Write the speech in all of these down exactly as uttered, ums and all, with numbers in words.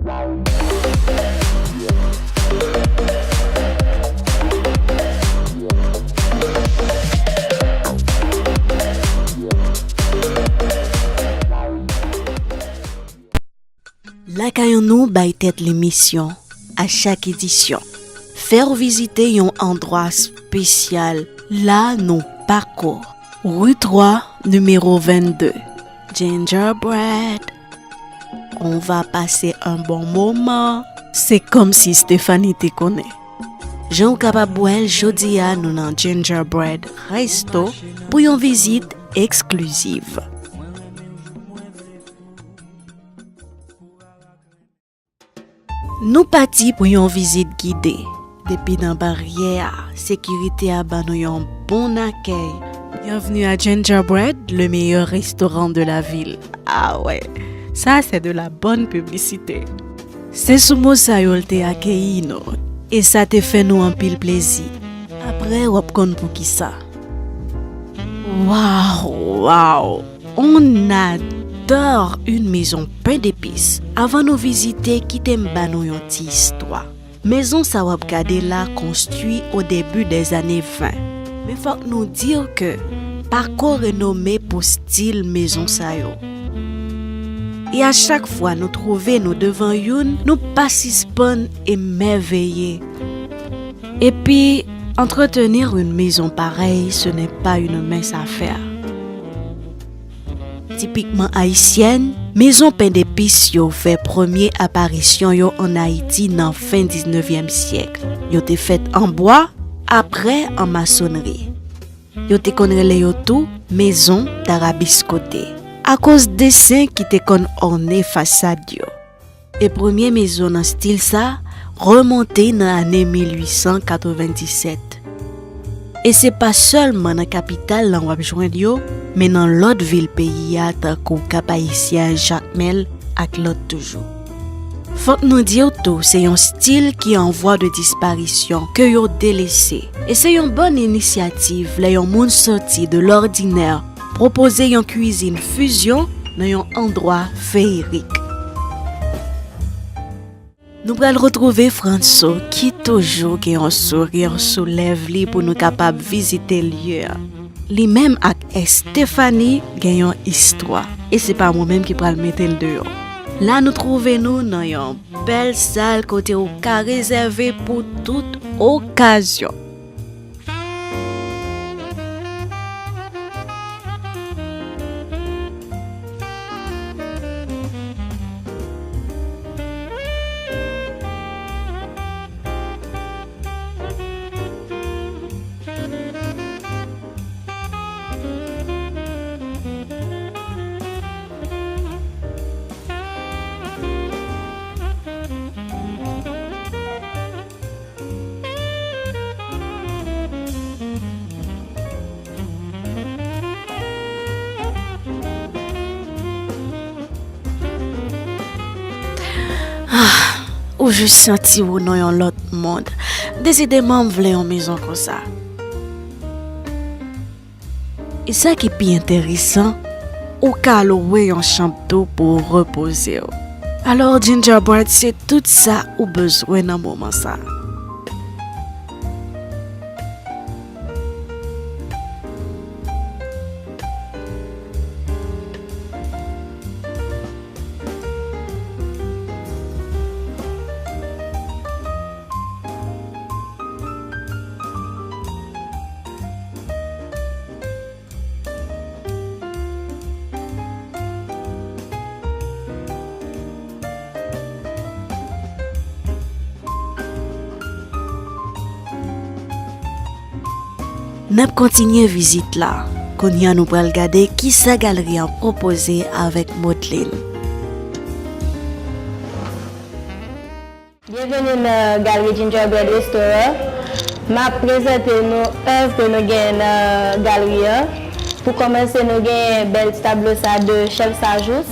Lakay an nou bay tèt li misyon a chak edisyon. Fè w vizite yon andwa espesyal la nan Pako, ri twa, nimewo vennde. Gingerbread. On va passer un bon moment. Se kòmsi Stephanie te konnen. Jan w kapab wè l, jodi a nou nan Gingerbread Resto pou yon vizit eksklizif. Nou pati pou yon vizit gide. Depi nan baryè a, sekirite a ban nou yon bon akèy. Bienvenue à Gingerbread, le meilleur restaurant de la ville. Ah ouais, ça c'est de la bonne publicité. Se sou mo sa yo l te akeyi nou, e sa te fè nou anpil plezi. Apre, w ap konn poukisa. Waw, waw! On adore une maison pain d'épices. Avan nou vizite, kite m ba nou yon ti istwa. Mezon sa w ap gade la konstwi au début des années vingt. Men fòk nou di w ke Pako renome pou stil mezon sa yo. E a chak fwa nou twouve nou devan youn, nou pa sispann emèveye. Epi, entretenir une maison pareille, ce n'est pas une mince affaire. Tipikman ayisyèn, mezon pen depis yo fè premye aparisyon yo ann Ayiti nan fen diznevyèm syèk. Yo te fèt an bwa, apre an masonri. Yo te konn rele yo tou mezon tarabiskote, akoz desen ki te konn òne fasad yo. E premye mezon nan stil sa remonte nan ane mil uit san katrevenndisèt. E se pa sèlman nan kapital lan w ap jwenn yo, men nan lòt vil peyi a, tankou Kap Ayisyen, Jakmèl, ak lòt toujou. Fòk nou di w tou, se yon stil ki an vwa de disparisyon, ke yo delese. E se yon bòn inisyativ lè yon moun sòti de lòdinè pwopoze yon kwizin fizyon nan yon andwa feyerik. Nou pral retwouve Franso ki toujou gen yon souri sou lèv li pou nou kapab vizite lye a. Li menm ak Estefani gen yon istwa, e se pa mwen menm ki pral mete l deyò. La nou twouve nou nan yon bèl sal kote ou ka rezève pou tout okazyon. Ah, ou jis santi ou nan yon lòt mond. Desideman, m vle yon mezon konsa. E sa ki pi enteresan, ou ka lwe yon chanm tou pou w repoze w. Alò, Gingerbread, se tout sa ou bezwen nan moman sa. N ap kontinye vizit la. Kounye a nou pral gade kisa galri an pwopoze avèk Modeline. Byenveni nan Galri Gingerbread Restaurant. M ap prezante nou èv ke nou genyen nan galri an. Pou kòmanse, nou genyen bèl tablo sa de Chèf Sajous.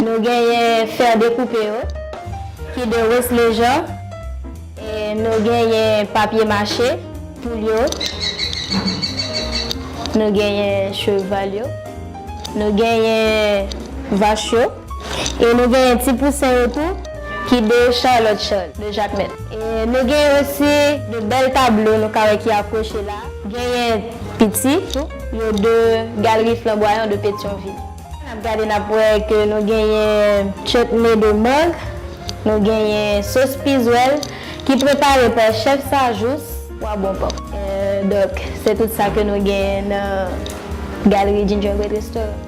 Nou genyen fè dekoupe yo, ki de Wesley Jean. E nou genyen papye mache, poul yo. Nou genyen cheval yo. Nou genyen vach yo. E nou genyen ti pousen yo tou, ki de Charlotte Charles, de Jacmel. E nou genyen osi de bèl tablo nou ka wè ki akwoche la. Genyen piti tou, yo de Galerie Flamboyant de Petyonvil. N ap gade, n ap wè ke nou genyen chutney de mang, nou genyen sos pizwèl ki prepare pa chèf Sajous, Wa Bonpòp. Euh, donk, se tout sa ke nou genyen nan Galerie Gingerbread Restaurant.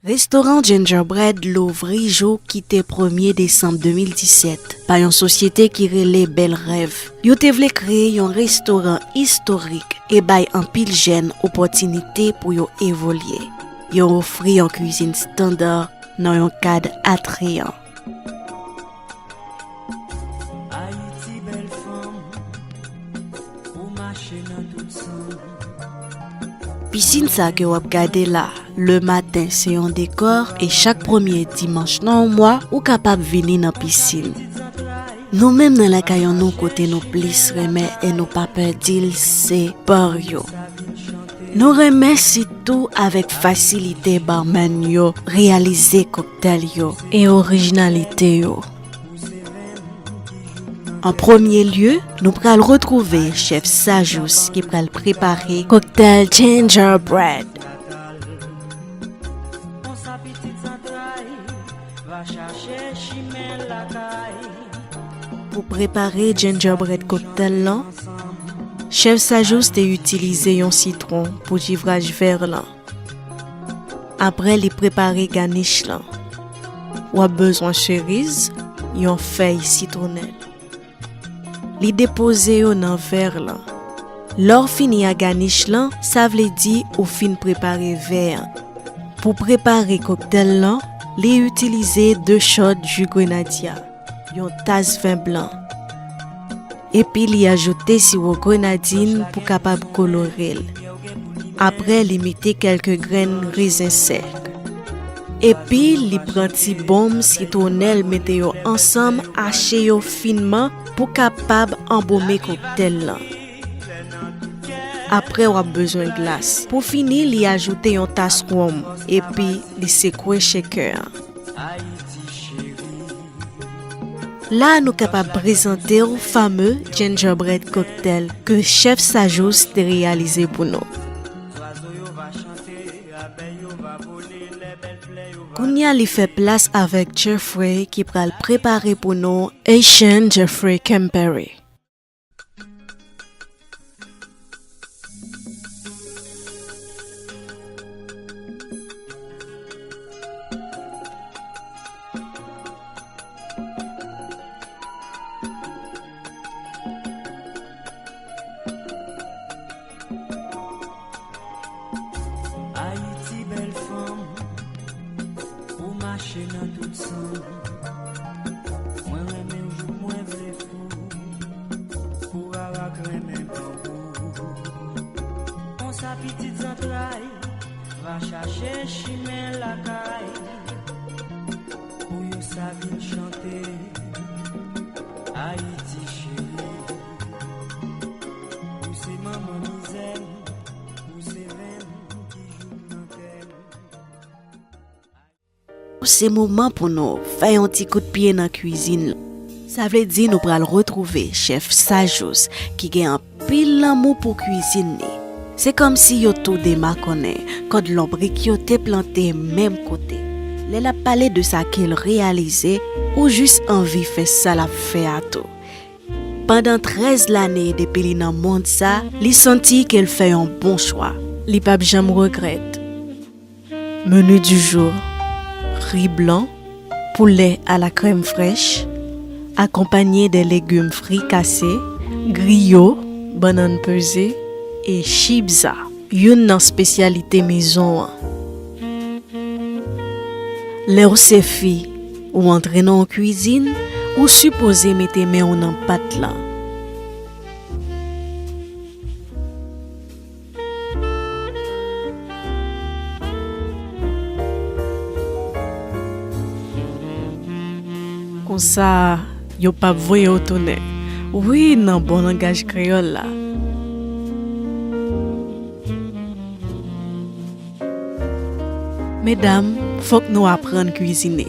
Restoran Gingerbread louvri jou ki te premye desanm de mil disèt pa yon sosyete ki rele Bèl Rèv. Yo te vle kreye yon restoran istorik e bay anpil jèn opòtinite pou yo evolye. Yo ofri yon kwizin estanda nan yon kad atrayan. Ayiti bèl fanm, ou mache nan tout sanm. Pisin sa ke w ap gade la, le maten se yon dekò, e chak premye dimanch nan yon mwa, ou kapab vini nan pisin. Nou menm nan lakay an nou kote nou plis renmen e nou pa pè di l, se bar yo. Nou renmen sitou avèk fasilite barman yo reyalize koktèl yo e orijinalite yo. An premye lye, nou pral retwouve chèf Sajous ki pral prepare koktèl gingerbread. Pou prepare gingerbread koktèl lan, chèf Sajous te itilize yon sitwon pou jivraj vè lan. Apre li prepare ganich lan. W ap bezwen seriz, yon fèy sitwonèl. Li depoze yo nan vè lan. Lè w fini ak ganich lan, sa vle di ou fin prepare vè an. Pou prepare koktèl lan, li itilize de chòt ji grenadya, yon tas ven blan. Epi li ajoute siwo grenadin pou kapab kolore l. Apre li mete kèlke grenn rezen sèk. Epi li pran ti bonm sitwonèl, mete yo ansanm, ache yo finman pou kapab anbome koktèl lan. Apre w ap bezwen glas. Pou fini, li ajoute yon tas wonm, epi li sekwe shekè an. La nou kapab prezante w fame gingerbread cocktail ke chèf Sajous te reyalize pou nou. Kounye a li fè plas avèk Jeffrey ki pral prepare pou nou Haitian Jeffrey Campery. Ayiti bèl fanm, ou mache nan tout sanm. Mwen renmen w jouk mwen vle fou, kou rarak renmen banbou. Konsa pitit zantray va chache chimen lakay, pou yo sa vin chante. Ayiti cheri, ou se manman mizè m, ou se venn ki jou m nan kè m. Se moman pou nou fè yon ti kout pye nan kwizin lan. Sa vle di nou pral retwouve chèf Sajous ki gen anpil lanmou pou kwizin li. Se kòmsi yo tou de makonnen, kòd lonbrik yo te plante menm kote. Lè l ap pale de sa ke l reyalize, ou jis anvi fè sa l ap fè a tou. Pandan trèz lane depi li nan mond sa, li santi ke l fè yon bon chwa. Li p ap janm regrèt. Menu du jour, riz blanc, poulet à la crème fraîche, accompagné de légumes frikase, griyo, bannann peze, e chibza, youn nan espesyalite mezon an. Lè w se fi, ou antre nan yon kwizin, ou sipoze mete men w nan pat lan. Konsa, yo p ap voye w tounen. Wi, nan bon langaj kreyòl la. Medam, Fòk nou aprann kwizine.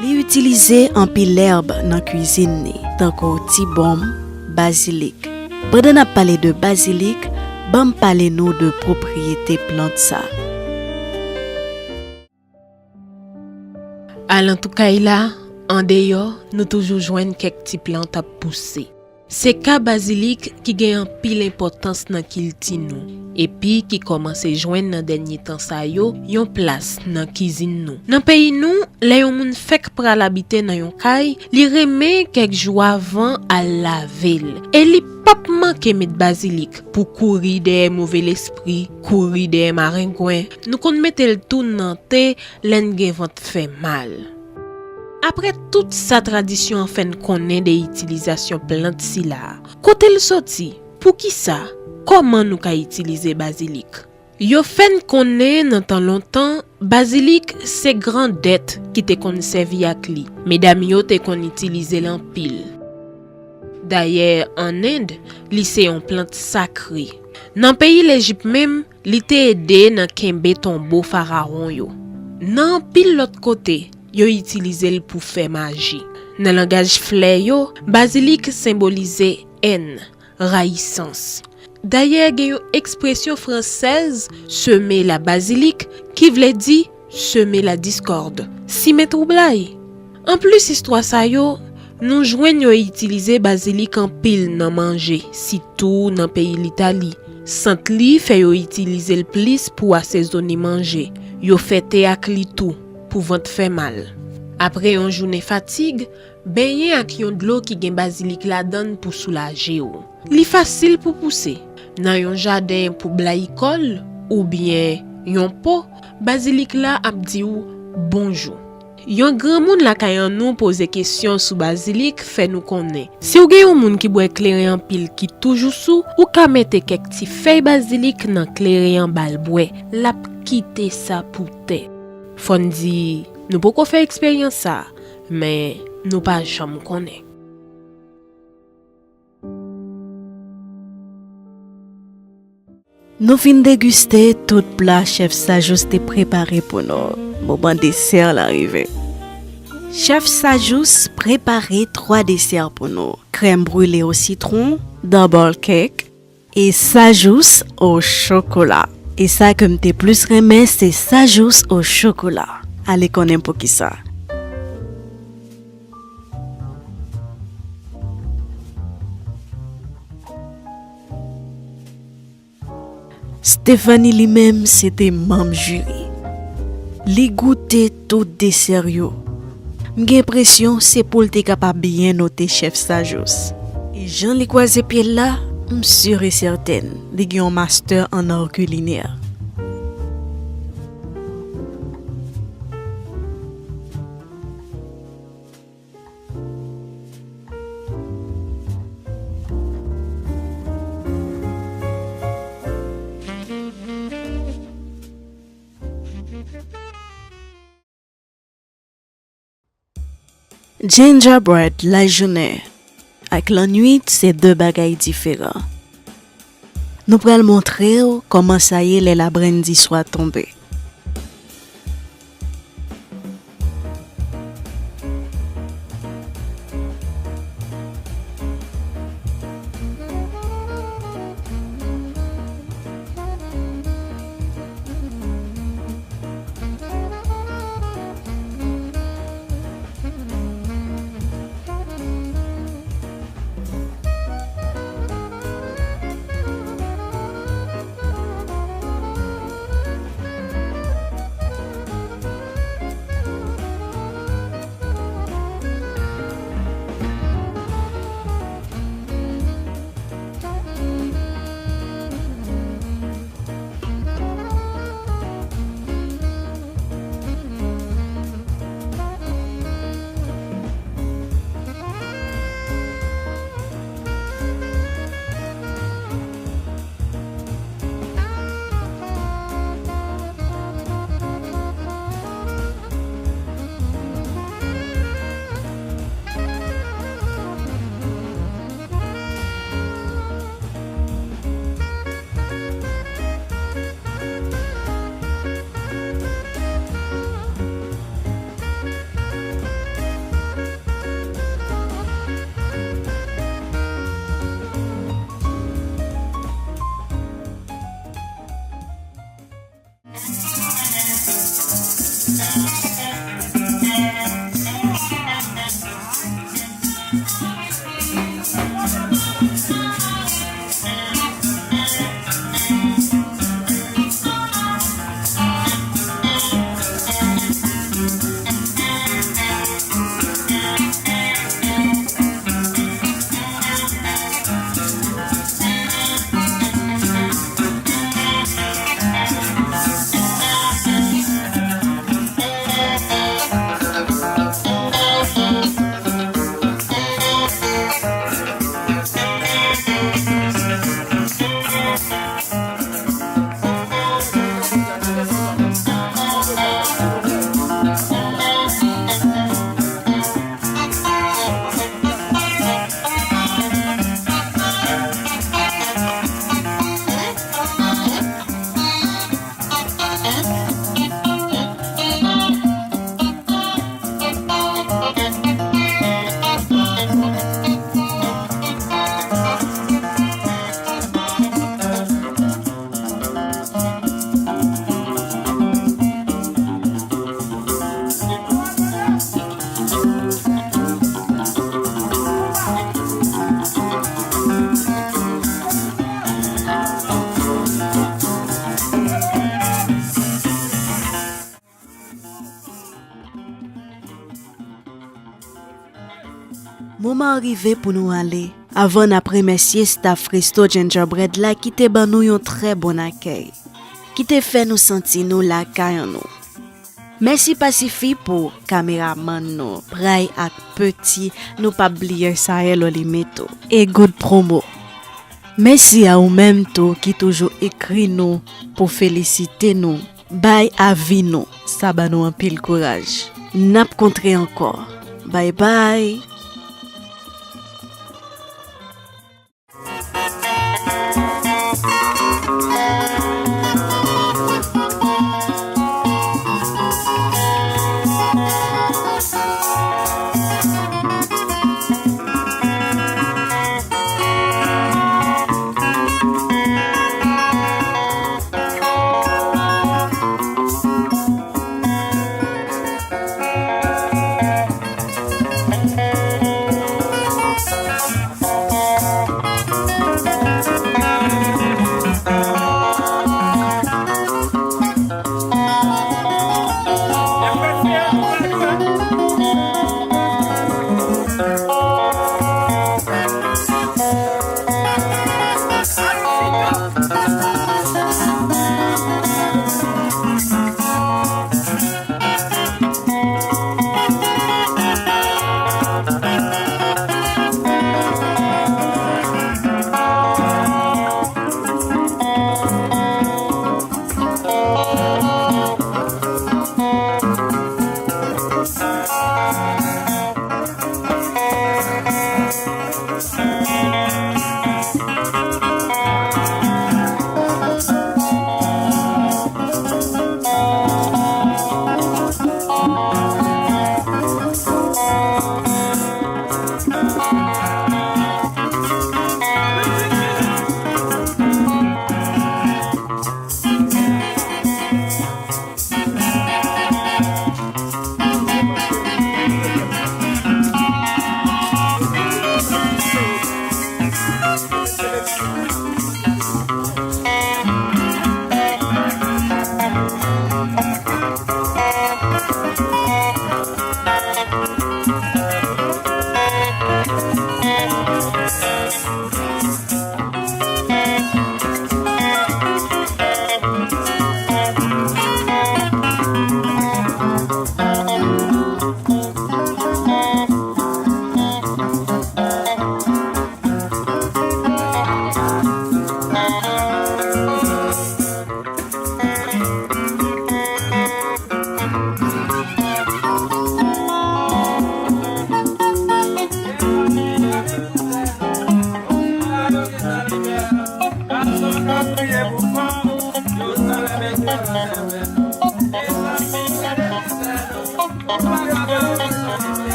Li itilize anpil èb nan kwizin li, tankou tibonm, bazilik. Pandan n ap pale de bazilik, ban m pale nou de pwopriyete plant sa. Alantou kay la, andeyò, nou toujou jwenn kèk ti plant ap pouse. Se ka bazilik ki gen anpil enpòtans nan kilti nou, epi ki kòmanse jwenn nan dènye tan sa yo yon plas nan kizin nou. Nan peyi nou, lè yon moun fèk pral abite nan yon kay, li renmen kèk jou avan al lave l. E li p ap manke met bazilik pou kouri dèyè move lespri, kouri dèyè marengwen. Nou konn mete l tou nan te lè n gen vant fè mal. Apre tout sa tradisyon an fè n konnen de itilizasyon plant sila a, kote l soti? Poukisa? Kòman nou ka itilize bazilik? Yo fè n konnen nan tan lontan, bazilik se grandèt ki te konn sèvi ak li. Medam yo te konn itilize l anpil. Dayè, ann End, li se yon plant sakre. Nan peyi Lejip menm, li te ede nan kenbe tonbo farawon yo. Nan anpil lòt kote, yo itilize l pou fè maji. Nan langaj flè yo, bazilik senbolize èn, rayisans. Dayè, gen yon ekspresyon fransèz, semer la basilique, ki vle di seme la discorde, simen twoublay. Anplis istwa sa yo, nou jwenn yo itilize bazilik anpil nan manje, sitou nan peyi Litali. Sant li fè yo itilize l plis pou asezone manje. Yo fè te ak li tou, pou vant fè mal. Apre yon jounen fatig, benyen ak yon dlo ki gen bazilik ladan l pou soulaje w. Li fasil pou pouse. Nan yon jaden pou blayikòl oubyen yon po, bazilik la ap di w bonjou. Yon granmoun lakay an nou poze kesyon sou bazilik fè nou konnen. Si w gen yon moun ki bwè kleren anpil ki toujou sou, ou ka mete kèk ti fèy bazilik nan kleren an ba l bwè. L ap kite sa pou tè. Fò n di, nou poko fè eksperyans sa a, men nou pa janm konnen. Nou fin degiste tout pla chèf Sajous te prepare pou nou. Moman desè la rive. Chèf Sajous prepare twa desè pou nou: krèm brile o sitwon, double cake, e sajous o chokola. E sa ke m te plis renmen, se sajous o chokola. Ale konnen poukisa. Stephanie li menm se te manm jiri. Li goute tout desè yo. M gen enpresyon se pou l te kapab byen note chèf Sajous. E jan li kwaze pye l la, m si e sètèn li gen yon mastè an ar kilinè. Gingerbread lajounen ak lannwit se de bagay diferan. Nou pral montre w kòman sa ye lè labrenn di swa tonbe. pratikman rive pou nou ale. Avan n ap remèsye staf Resto Gingerbread la ki te ban nou yon trè bon akèy, ki te fè nou santi nou lakay an nou. Mèsi pa sifi pou kameramann nou, Pray ak Peti, nou p ap bliye Sael Olimito e Good Promo. Mèsi a ou menm tou ki toujou ekri nou pou felisite nou, bay avi nou, sa ban nou anpil kouraj. N ap kontre ankò. Bay bay.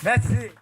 Mèsi.